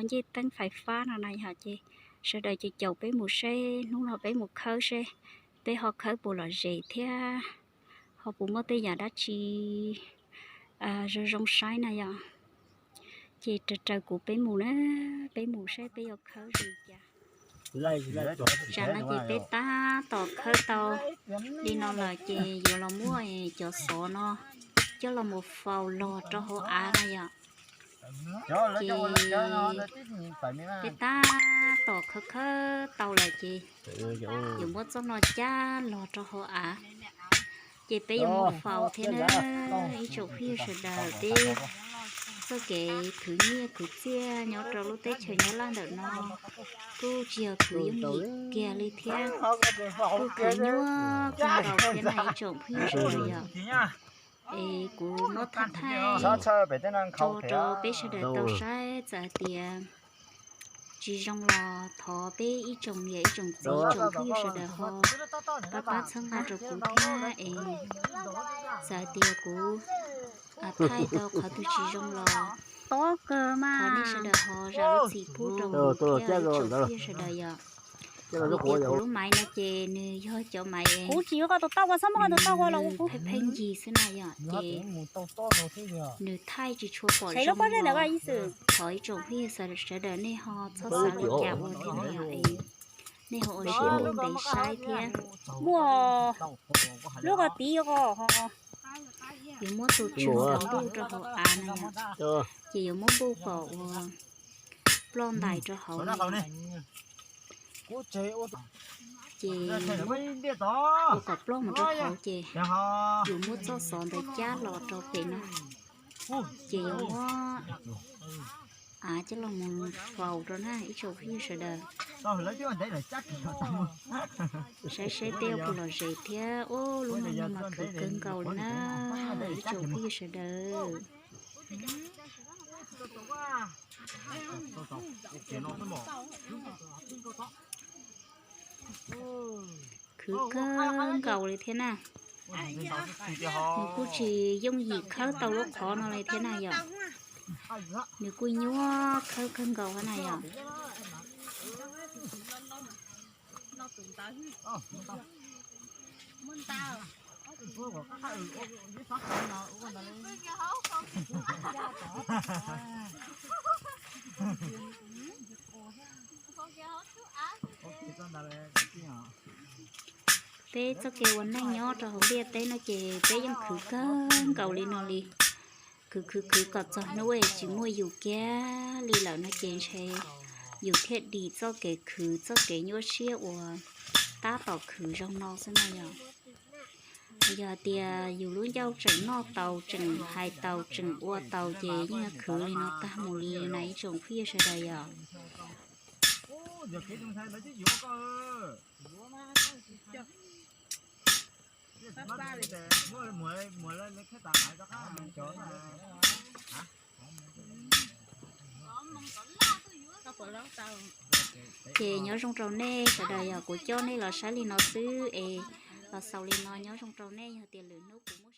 ncej teeb fais fab no na yom, ces sawv daws caum caum peb mus seb hnub no peb mus khawb seb peb ho khawb puas lom zem thiab ho puas muaj tej yam dab tsi zoo zoo saib na yom. Ces raws raws kuv peb mus na, peb mus saib peb yuav khawb zoo li cas. Tsam no ces peb tab tom khawb tau li no lawm ces yuav los muab cov xov no coj los mus faus los rau hauv av na yom. Ces peb tab tom khawb khawb tau lawm ces yuav muab txoj no cab los rau hauv av. Ces peb yuav mus faus thiab na, ib tsoom phooj ywg sawv daws, peb txoj kev khwv nyiaj khwv txiaj nyob rau lub teb chaws Nyab Laj ntawm no kuj tsis yog khwv yooj yim kiag li thiab, kuj khwv nyuaj kawg nkaus thiab na ib tsoom phooj ywg sawv daws yom. Es kuv muab thaij thaij tso rau peb sawv daws tau saib, txawm hais tias tsis zoo los thov peb ib tsoom niam ib tsoom txiv ib tsoom phooj ywg sawv daws ho pab pab txhawb nqa rau kuv thiab es txawm hais tias kuv thaij tau qhov twg tsis zoo los thov nej sawv daws ho zam lub txim pub rau kuv thiab ib tsoom phooj ywg sawv daws yom. Vim tias kuv lub maiv no ces nws yog cov maiv es nws pheej pheej ncig xwb na yom, ces nws thaij tsis tshua pom zoo los thov ib tsoom phooj ywg sawv daws nej ho txhob xav li cas ua thiab na yom, es nej ho ua siab ntev saib thiab. Muaj lub ko tiv ko ho yuav muab tus tswm npuj rau hauv av na yom, ces yuav muab npuj kom ua ploj ntais rau hauv na yom. Ces ua kom ploj mus rau hauv ces yuav muab txoj xov ntawd cab los rau pem no, ces yuav muab av coj los mus faus rau na ib tsoom phooj ywg sawv daws. Saib seb peb puas lom zem thiab. Ub, lub no mas khwv kawg nkaus li na ib tsoom phooj ywg sawv daws. Khwv kawg nkaus li thiab na. Nws kuj tsis yooj yim khawb tau lub qhov no li thiab na yom. Nws kuj nyuaj khawb kawg nkaus thiab na yom. Peb txoj kev ua neej nyob rau hauv ntiaj teb no ces peb yeej khwv kawg nkaus li no li. Khwv khwv khwv kom txog hnub tsis muaj yus kiag li lawm no ces ntshe yus thiaj dim txoj kev khwv txoj kev nyuaj siab uas tab tom khwv zoo no xwb na yom. Yog hais tias yus lub ncauj tseem noj taus, tseem hais taus, tseem ua taus ces yeej khwv li no tag mus li na ib tsoom phooj ywg sawv daws yom. Ces nyob zoo rau nej sawv daws yom, kuv coj nej los saib li no xwb es los xaus li no, nyob zoo rau nej, yog tias lwm hnub kuv